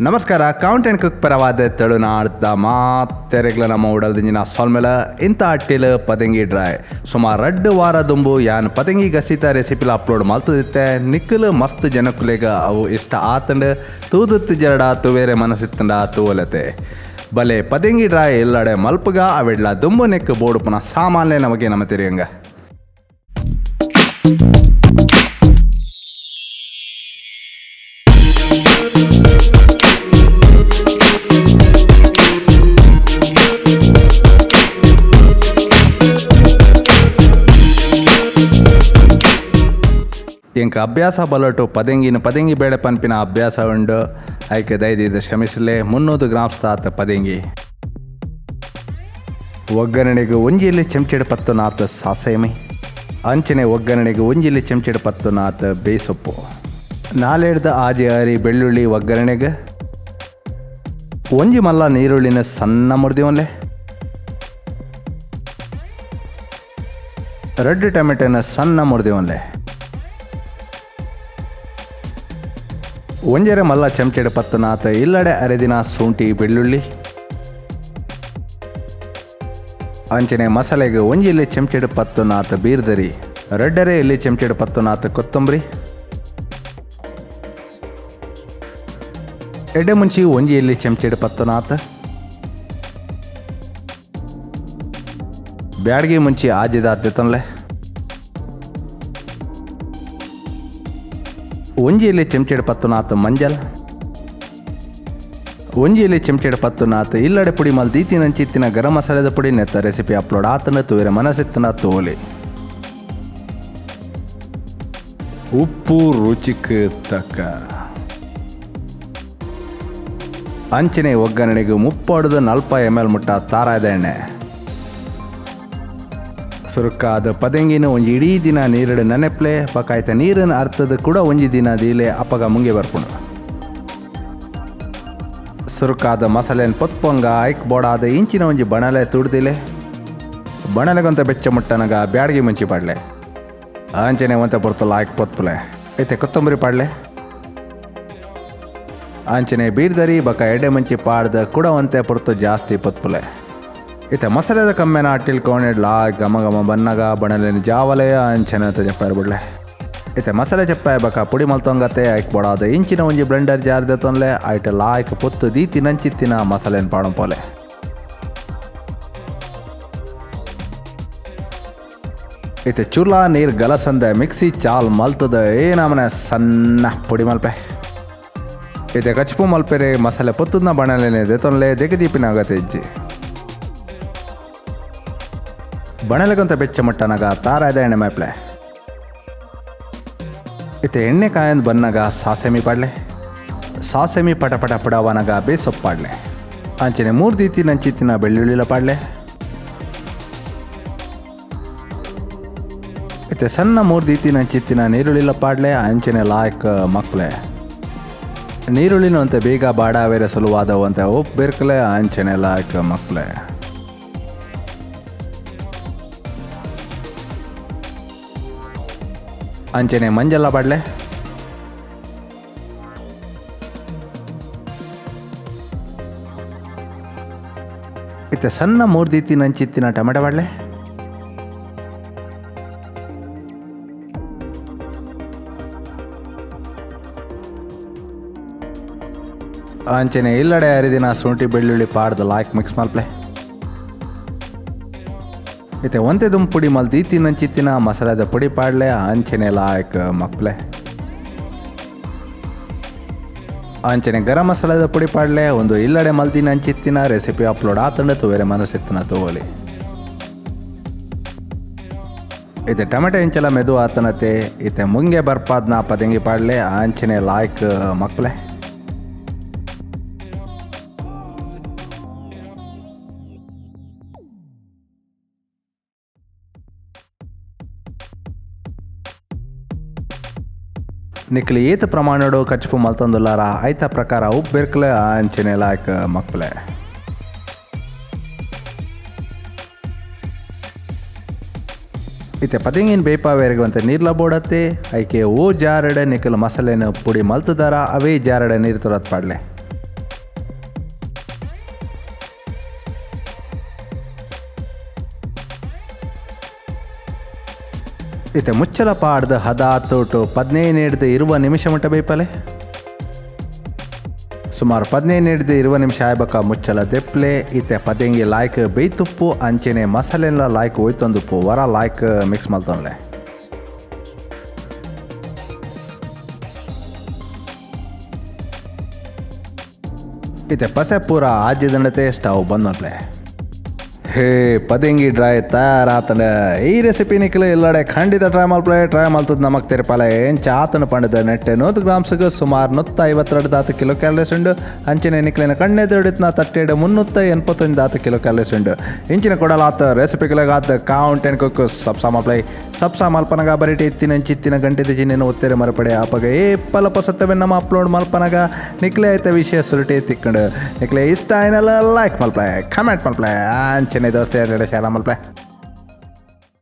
ನಮಸ್ಕಾರ, count and cook ಪರವಾದ ತುಳುನಾಡ್ದ ಮಾತೆರೆಗ್ಲ ನಮ್ಮ ಉಡಲ್ದಿಂಜಿನ ಸೊಲ್ಮೆಲ. ಇಂಥ ಅಟ್ಟಿಲ್ ಪದಂಗಿ ಡ್ರೈ ಸುಮಾರು 2 ವಾರ ದುಂಬು ಯಾನ್ ಪದಂಗಿ ಗಸಿತ ರೆಸಿಪಿಲ ಅಪ್ಲೋಡ್ ಮಲ್ತದಿತ್ತೆ. ನಿಕ್ಕಲು ಮಸ್ತ್ ಜನಕ್ಕುಲೆಗ ಅವು ಇಷ್ಟ ಆತಂಡ್. ತೂದುತ್ತು ಜರಡ ತುವೇರೆ ಮನಸ್ಸಿತ್ತಂಡ ತೂವಲತೆ ಬಲೆ ಪದಂಗಿ ಡ್ರೈ ಇಲ್ಲಡೆ ಮಲ್ಪುಗ ಅವೆಡ್ಲ ದುಂಬು ನೆಕ್ ಬೋಡು ಪುನಃ ಸಾಮಾನ್ಯ ನಮಗೆ ನಮ್ಮ ತೆರಿಯಂಗ. ಎಂಕ ಅಭ್ಯಾಸ ಬಲಟು ಪದೆಂಗಿನ ಪದೆಂಗಿ ಬೇಳೆ ಪನ್ಪಿನ ಅಭ್ಯಾಸ ಉಂಡು. ಐಕೆ ದಯದೀದ ಕ್ಷಮಿಸಲೆ. 300 ಗ್ರಾಮ್ಸ್ ತಾತ ಪದೆಂಗಿ ಒಗ್ಗರಣೆಗೆ ಒಂಜಿಲಿ ಚೆಂಚೆಡ್ ಪತ್ತು ನಾತ ಸಾಸೆಮಿ, ಅಂಚನೆ ಒಗ್ಗರಣೆಗೆ ಒಂಜಿಲಿ ಚೆಂಚೆಡ್ ಪತ್ತು ನಾತ ಬೇಸೊಪ್ಪು, ನಾಲೆಡ್ದ ಆಜಿ ಅರಿ ಬೆಳ್ಳುಳ್ಳಿ ಒಗ್ಗರಣೆಗೆ, ಒಂಜಿ ಮಲ್ಲ ನೀರುಳ್ಳಿನ ಸಣ್ಣ ಮುರಿದಿವನ್ಲೆ, ರೆಡ್ ಟೊಮೆಟೊನ ಸಣ್ಣ ಮುರಿದಿವನ್ಲೆ, ಒಂಜರೆ ಮಲ್ಲ ಚೆಂಚೆಡ್ ಪತ್ತು ನಾತ ಇಲ್ಲಡೆ ಅರೆದಿನ ಶುಂಠಿ ಬೆಳ್ಳುಳ್ಳಿ, ಅಂಚನೆ ಮಸಾಲೆಗೆ ಒಂಜಿ ಇಲ್ಲಿ ಚೆಂಚೆಡ್ ಪತ್ತು ನಾತ ಬೀರ್ದರಿ, ರಡ್ಡರೆ ಇಲ್ಲಿ ಚೆಂಚೆಡ್ ಪತ್ತು ನಾತ ಕೊತ್ತಂಬರಿ, ಎಡ್ಡೆ ಮುಂಚಿ ಒಂಜಿ ಇಲ್ಲಿ ಚೆಂಚೆಡ್ ಪತ್ತು ನಾತ ಬ್ಯಾಡ್ಗೆ ಮುಂಚಿ ಆಜಿದಾತ ತನ್ಲೆ, ಒಂಜಿ ಇಲ್ಲಿ ಚೆಂಚೆಡ್ ಪತ್ತು ನಾತ ಮಂಜಲ್, ಒಂಜಿ ಇಲ್ಲಿ ಚೆಂಚೆಡ್ ಪತ್ತು ನಾತ ಇಲ್ಲಡೆ ಪುಡಿ ಮಲ್ ದೀತಿನಂಚಿತ್ತಿನ ಗರಂ ಮಸಾಲೆದ ಪುಡಿ. ನೆತ್ತ ರೆಸಿಪಿ ಅಪ್ಲೋಡ್ ಆತನ ತೂವೆರೆ ಮನಸ್ಸಿತ್ತನ ತೋಲಿ. ಉಪ್ಪು ರುಚಿಕ್ ತಕ್ಕ, ಅಂಚನೆ ಒಗ್ಗರಣೆಗೆ 30 40 ml ಮುಟ್ಟ ತಾರಾದ ಎಣ್ಣೆ. ಸುರುಕಾದ ಪದೆಂಗಿನ ಒಂಜಿ ಇಡೀ ದಿನ ನೀರಡು ನೆನೆಪ್ಲೆ ಬಕಾಯ್ತ ನೀರನ್ನು ಅರ್ಥದ ಕೂಡ ಒಂಜಿ ದಿನ ದೀಲೆ ಅಪ್ಪಗ ಮುಂಗೆ ಬರ್ಪುಂಡು. ಸುರುಕಾದ ಮಸಾಲೆನ್ ಪೊತ್ಪೊಂಗ ಐಕ್ ಬೋಡಾದ ಇಂಚಿನ ಒಂಜಿ ಬಣಲೆ ತುಡ್ದಿಲೆ, ಬಣಲೆಗೊಂತ ಬೆಚ್ಚ ಮುಟ್ಟನಗ ಬ್ಯಾಡ್ಗೆ ಮುಂಚಿ ಪಾಡ್ಲೆ, ಅಂಚನೆ ಒಂತ ಪೊರ್ತಲ್ಲ ಐಕ್ ಪೊತ್ಪುಲೆ, ಐತೆ ಕೊತ್ತಂಬರಿ ಪಾಡ್ಲೆ, ಅಂಚನೆ ಬೀರ್ದರಿ ಬಕ ಎಡೆ ಮುಂಚಿ ಪಾಡ್ದ ಕೂಡ ಒಂತೆ ಪೊರ್ತು ಜಾಸ್ತಿ ಪೊತ್ಪುಲೆ. ಇತ್ತೆ ಮಸಾಲೆದ ಕಮ್ಮೆನ ಅಟ್ಟಿಲ್ ಕೋಣೆಡ್ಲ ಘಮ ಘಮ ಬನ್ನಗ ಬಣಲೆನ ಜಾವಲೆಯ ಅಂಚನೆ ಅಂತ ಜಪ್ಪಾಯ ಬಿಡ್ಲೆ. ಇತ್ತೆ ಮಸಾಲೆ ಚಪ್ಪಾಯ ಬಕ ಪುಡಿ ಮಲ್ತೊಂಗತೆ ಐಕ್ ಬೋಡಾದ ಇಂಚಿನ ಒಂಜಿ ಬ್ಲೆಂಡರ್ ಜಾರ್ದೆ ತೊನ್ಲೆ, ಐಟ ಲಾಯ್ಕ್ ಪೊತ್ತು ದೀತಿ ನಂಚಿತ್ತಿನ ಮಸಾಲೆನ್ ಪಾಡಂಪೋಲೆ. ಇತ್ತೆ ಚುರ್ಲಾ ನೀರು ಗಲಸಂದೆ ಮಿಕ್ಸಿ ಚಾಲ್ ಮಲ್ತದ ಏನಾಮನೆ ಸಣ್ಣ ಪುಡಿ ಮಲ್ಪೆ. ಇತ್ತೆ ಕಚ್ಪು ಮಲ್ಪೆರೆ ಮಸಾಲೆ ಪೊತ್ತುದ ಬಣಲೆನೆ ದೆತೊನ್ಲೆ ದೆಗದೀಪಿನ ಅಗತ್ಯ ಇಜ್ಜಿ. ಬಣಲೆಗೊಂತ ಬೆಚ್ಚ ಮುಟ್ಟನಗ ತಾರಾದ ಎಣ್ಣೆ ಮೇಪ್ಲೆ. ಇತ್ತೆ ಎಣ್ಣೆ ಕಾಯಂದ್ ಬನ್ನಗ ಸಾಸೆಮಿ ಪಾಡ್ಲೆ, ಸಾಸೆಮಿ ಪಟ ಪಟ ಪಡವನಗ ಬೇಸೊಪ್ಪು ಪಾಡ್ಲೆ, ಅಂಚನೆ 3 ದೀತಿ ನಂಚಿತ್ತಿನ ಬೆಳ್ಳುಳ್ಳಿಲ ಪಾಡ್ಲೆ. ಇತ್ತೆ ಸಣ್ಣ 3 ದೀತಿ ನಂಚಿತ್ತಿನ ನೀರುಳ್ಳಿಲ ಪಾಡ್ಲೆ, ಅಂಚನೆ ಲಾಯ್ಕ್ ಮಕ್ಲೆ ನೀರುಳ್ಳಿನ ಅಂತೆ ಬೇಗ ಬಾಡಾವೇರೆ ಸುಲುವಾದವು ಅಂತೆ ಉಪ್ಪು ಬೇರ್ಕಲೆ, ಅಂಚನೆ ಲಾಯ್ಕ್ ಮಕ್ಲೆ. ಅಂಚನೆ ಮಂಜಲ್ಲ ಪಾಡ್ಲೆ. ಇತ್ತೆ ಸಣ್ಣ 3 ದೀತಿ ನಂಚಿತ್ತಿನ ಟೊಮೆಟೊ ಪಾಡ್ಲೆ. ಅಂಚನೆ ಇಲ್ಲಡೆ ಅರಿದಿನ ಶುಂಠಿ ಬೆಳ್ಳುಳ್ಳಿ ಪಾಡ್ದ ಲಾಯ್ಕ್ ಮಿಕ್ಸ್ ಮಲ್ಪ್ಲೆ. ಇತ್ತೆ ಒಂತೆ ದುಂಬು ಪುಡಿ ಮಲ್ ದೀತಿ ನಂಚಿತ್ತಿನ ಮಸಾಲೆದ ಪುಡಿ ಪಾಡ್ಲೆ, ಅಂಚನೆ ಲಾಯ್ಕ್ ಮಕ್ಲೆ. ಅಂಚನೆ ಗರಂ ಮಸಾಲೆದ ಪುಡಿ ಪಾಡ್ಲೆ. ಒಂದು ಇಲ್ಲಡೆ ಮಲ್ದಿನ ಅಂಚಿತ್ತಿನ ರೆಸಿಪಿ ಅಪ್ಲೋಡ್ ಆತಂಡ ತೂವೆರೆ ಮನಸ್ಸಿತ್ತಿನ ತೋಲಿ. ಇತ್ತೆ ಟೊಮೆಟೊ ಇಂಚಲ ಮೆದು ಆತನತೆ ಇತ್ತೆ ಮುಂಗೆ ಬರ್ಪಾದ್ನ ಪದಂಗಿ ಪಾಡ್ಲೆ, ಅಂಚನೆ ಲಾಯ್ಕ್ ಮಕ್ಲೆ. ನಿಕ್ಲಿ ಏತ ಪ್ರಮಾಣಡು ಕಚ್ಪು ಮಲ್ತೊಂದುಲ್ಲಾರ ಐತ ಪ್ರಕಾರ ಉಪ್ಪು ಬೆರ್ಕಲೆ, ಅಂಚನೆ ಲಾಯ್ಕ್ ಮಕ್ಲೆ. ಇತ್ತೆ ಪದಿಂಗಿನ ಬೇಪಾವೇರ್ಗಂತ ನೀರ್ಲ ಬೋಡತ್ತೆ. ಐಕೆ ಓ ಜಾರಡೆ ನಿಕ್ಕಲ್ ಮಸಾಲೆನ ಪುಡಿ ಮಲ್ತದಾರ ಅವೇ ಜಾರಡೆ ನೀರು ತುರತ್ ಪಾಡ್ಲೆ. ಇತ್ತೆ ಮುಚ್ಚಲ ಪಾಡ್ದು ಹದ ತೋಟು 15 ಹಿಡ್ದು 20 ನಿಮಿಷ ಮಟ್ಟ ಬೇಯ್ಪಲೆ. ಸುಮಾರು 15 ಹಿಡ್ದು 20 ನಿಮಿಷ ಆಯ್ಬಕ ಮುಚ್ಚಲ ದೆಪ್ಲೆ. ಇತ್ತೆ ಪದೆಂಗಿ ಲಾಯ್ಕ್ ಬೇಯ್ತುಪ್ಪು ಅಂಚೆನೆ ಮಸಾಲೆಲ್ಲ ಲಾಯ್ಕ್ ಒಯ್ತೊಂದುಪ್ಪು ವರ ಲಾಯ್ಕ್ ಮಿಕ್ಸ್ ಮಲ್ತೊನ್ಲೆ. ಇತ್ತೆ ಪಸೆ ಪೂರ ಆಜ್ಯದಂಡತೆ ಸ್ಟವ್ ಬಂದ್ ಮಲ್ಪಲೆ. ಹೇ ಪದೆಂಗಿ ಡ್ರೈ ತಯಾರಾತಂಡ. ಈ ರೆಸಿಪಿ ನಿಕ್ಲು ಇಲ್ಲಡೆ ಖಂಡಿತ ಟ್ರೈ ಮಲ್ಪಲೆ. ಟ್ರೈ ಮಲ್ತದ ನಮಕ್ ತೆರಪಾಲೆ ಎಂಚ ಆತನ ಪಂಡದ ನೆಟ್ಟೆ 100 ಗ್ರಾಮ್ಸ್ಗೆ ಸುಮಾರು 152 ದಾತ ಕಿಲೋ ಕ್ಯಾಲರೀಸ್ ಉಂಡು. ಅಂಚನೆ ನಿಕ್ಲಿನ ಕಣ್ಣೆದುಡಿತ್ನ ತಟ್ಟೆಡು 381 ದಾತ ಕಿಲೋ ಕ್ಯಾಲರೀಸ್ ಉಂಡು. ಇಂಚಿನ ಕೊಡಲಾತ ರೆಸಿಪಿಗಳಾತ ಕೌಂಟ್ ಆ್ಯಂಡ್ ಕುಕ್ ಸಬ್ಸಾ ಮಲ್ಪಲೆ. ಸಬ್ಸಾ ಮಲ್ಪನಗ ಬರಿಟಿ ಇತ್ತಿನ ಅಂಚಿತ್ತಿನ ಗಂಟೆದ ಚಿಹ್ನೆನ ಒತ್ತೆರೆ ಮರಪಡೆ. ಆಪಗ ಏ ಪಲ ಪೊಸತ್ತವೆ ನಮ್ಮ ಅಪ್ಲೋಡ್ ಮಲ್ಪನಗ ನಿಕ್ಲೆ ಆಯ್ತ ವಿಷಯ ಸುರುಟೆ ತಿಕ್ಕಂಡು. ನಿಕ್ಲೆ ಇಷ್ಟ ಆಯ್ನಲ್ಲ ಲೈಕ್ ಮಲ್ಪಲೆ, ಕಮೆಂಟ್ ಮಲ್ಪಲೆ, ಅಂಚನೆ ದೋಸ್ತ ಶೇರ್ ಮಲ್ಪಲೆ.